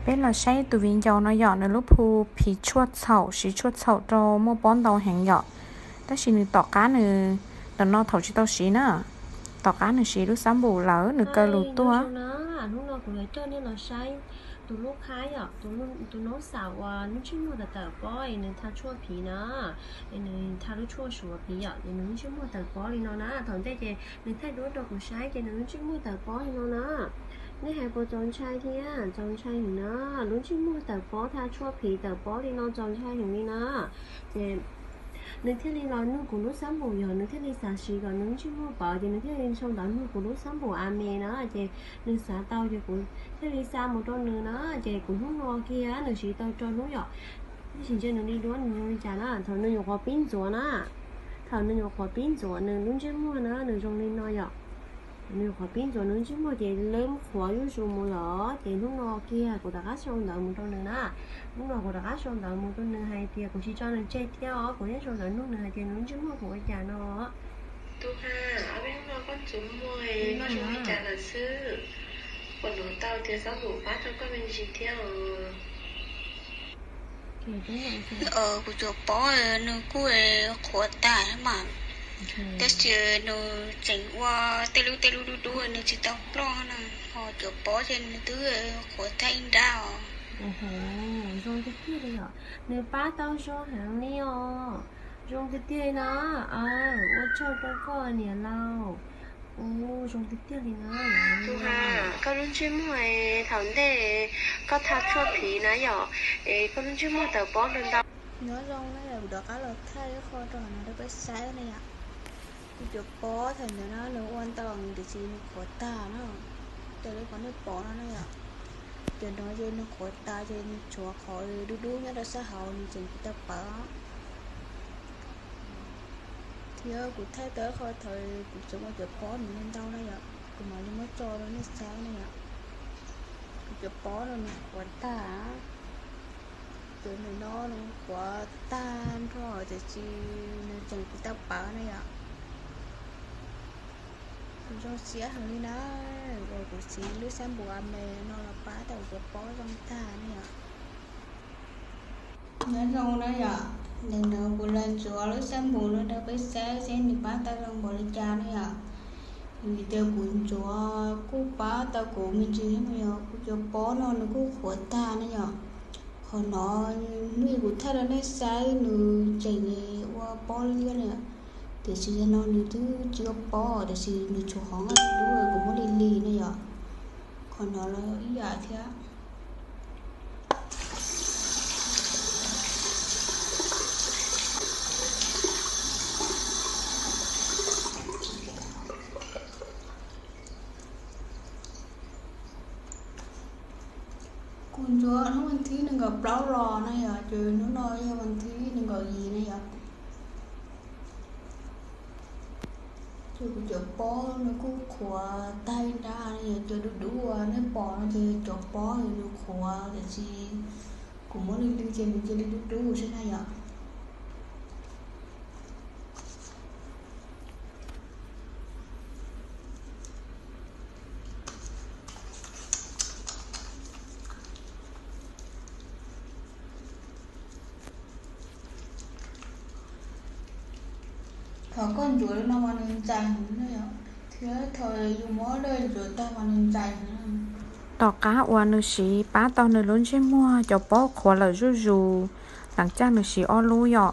Peb los saib tus viv ncaus no yom, nws lub phu phiv tshuaj txhaum, siv tshuaj txhaum rau muaj pob ntau heev yom. Tab sis nws tom qab nws, ntawm no thaum tsis tau siv na, tom qab nws siv lub xab npum lawm nws kaw lus tuaj. Hnub no kuv yuav coj nej los saib tus lub qhab yom, tus noob xaum uas lub ntsej muag tawm tawm pob es nws tha tshuaj phiv na, es nws tha lub tshuaj suav phiv yom, es nws lub ntsej muag tawm pob li no na. Thaum ntej ces nws thaij duab rau kuv saib ces nws lub ntsej muag tawm pob li no na. Nej hais puas txaus ntshai thiab? Txaus ntshai heev na, lub ntsej muag tawm pob tha tshuaj phiv tawm pob li no txaus ntshai heev li na. Ces nws thiaj li los nug kuv lub xab npum yog nws thiaj li xav siv kom nws lub ntsej muag pawv ces nws thiaj li sau ntawv nug kuv lub xab npum a me na. Ces nws xav tau ces kuv thiaj li xa mus rau nws na. Ces kuv hnub no kiag nws siv tau rau hnub yom, tab sis ntsia nws li duab nws zoo li cas na. Thaum nws nyuam qhuav pib ntxuav na, thaum nws nyuam qhuav pib ntxuav nws lub ntsej muag na nws zoo li no yom. Nws nyuam qhuav pib ntxuav nws lub ntsej muag ces lawv qhuav zuj zus mus lawm ces hnub no kiag kuv rov qab sau ntawv mus rau nws na. Hnub no kuv rov qab sau ntawv mus rau nws hais tias kuv tsis tso nws tseg thiab os, kuv yeej sau ntawv nug nws hais tias nws lub ntsej muag puas ua cas no. Tub Ha, ob peb hnub no koj ntxuav muag koj zoo li cas lawm xwb? Puas hnov tau tias xab npum pab tau koj me ntsis thiab os? Kuv cov pob nws kuj qhuav tag mas, tab sis nws tseem ua tej lub tej lub dub dub nws tsis tau ploj na. Ho cov pob ces nws twb qhuav tag ib nrab os. Zoo tiag tiag li yom, nws pab tau zoo heev li os. Zoo tiag tiag li no, ua tsaug rau koj niam laus. Ua zoo tiag tiag li na. Tub Ha, koj lub ntsej muag thaum ntej koj tha tshuaj phiv na yom, es koj lub ntsej muag tawm pob ntau ntau. Nyob zoo na yom, kuv rov qab los thaij ib qho rau hauv no rau peb saib na yom. Kuv cov pob thaum ntawd na nws ua ntau tiam sis nws qhuav tag na. Raws li qhov nej pom no na yom, cov no ces nws qhuav tas ces nws tshuav qhov dub dub nyob rau sab hauv nws tseem tsis tau pawv. Thiab kuv thaij tau ib qho thaum kuv txuas ua cov pob nws ntau ntau na yom, kuv mam li muab tso rau nej saib na yom. Kuv cov pob no nws qhuav tag, cov nws no nws qhuav tag nrho tiam sis nws tseem tsis tau pawv na yom. Kuv zoo siab heev li na, uas kuv siv lub xab npum a me no los pab tau kuv cov pob zoo tag na yom. Nyob zoo na yom, ntawm no kuv los ntxuav lub xab npum no rau peb saib seb nws pab tau zoo npaum li cas na yom. Vim tias kuv ntxuav kuj pab tau kuv me ntsis thiab yom, kuv cov pob no nws kuj qhuav tag na yom. Qhov no hnub kuv thaij rau nej saib nws tseem ua pob liab na yom, tiam sis yog no nws twb tsis ua pob tiam sis nws tshuav qhov nqaij dub kuv muab li li na yom. Qhov no los ib yam thiab. Kuv ntxuav hnub vas thib nees nkaum plaub los na yom, ces hnub no yog vas thib nees nkaum yim na yom. Ces kuv cov pob nws kuj qhuav tag ib nrab na yom, cov dub dub uas nej pom no ces cov pob nws qhuav tiam sis kuv muab li li ces nws cia li dub dub xwb na yom. Thaum koj ntxuav li no mas nws ntxais heev na yom, thiab thaum yus muab dej ntxuav tag mas nws ntxais heev. Tom qab uas nws siv pab tau nws lub ntsej muag cov pob qhuav lawm zuj zus, lam caj nws siv ob lub yom.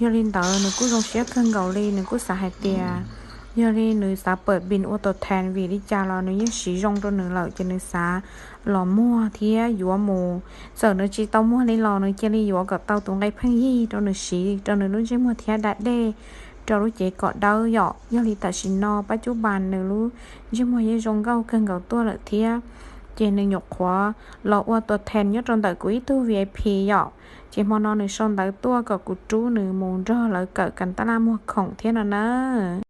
Yog li ntawd nws kuj zoo siab kawg nkaus li, nws kuj xav hais tias yog li nws xav pawm pin ua tus thees vim li cas los nws yeej siv zoo rau nws lawm ces nws xav los muag thiab yuav mus. Txawm nws tsis tau muag li los nws cia li yuav kom tau tus nqe pheej yig rau nws siv rau nws lub ntsej muag thiab da dej rau lub cev kom dawb yom. Yog li tam sim no pab cub npas nws lub ntsej muag yeej zoo nkauj kawg nkaus tuaj lawm thiab, ces nws nyuam qhuav los ua tus thees nyob rau ntawm kuv ib tug V I P yom. Ces hmo no nws sau ntawv tuaj kom kuv rub nws mus nrog lawv kawm kas tas laj muag khoom thiab no na.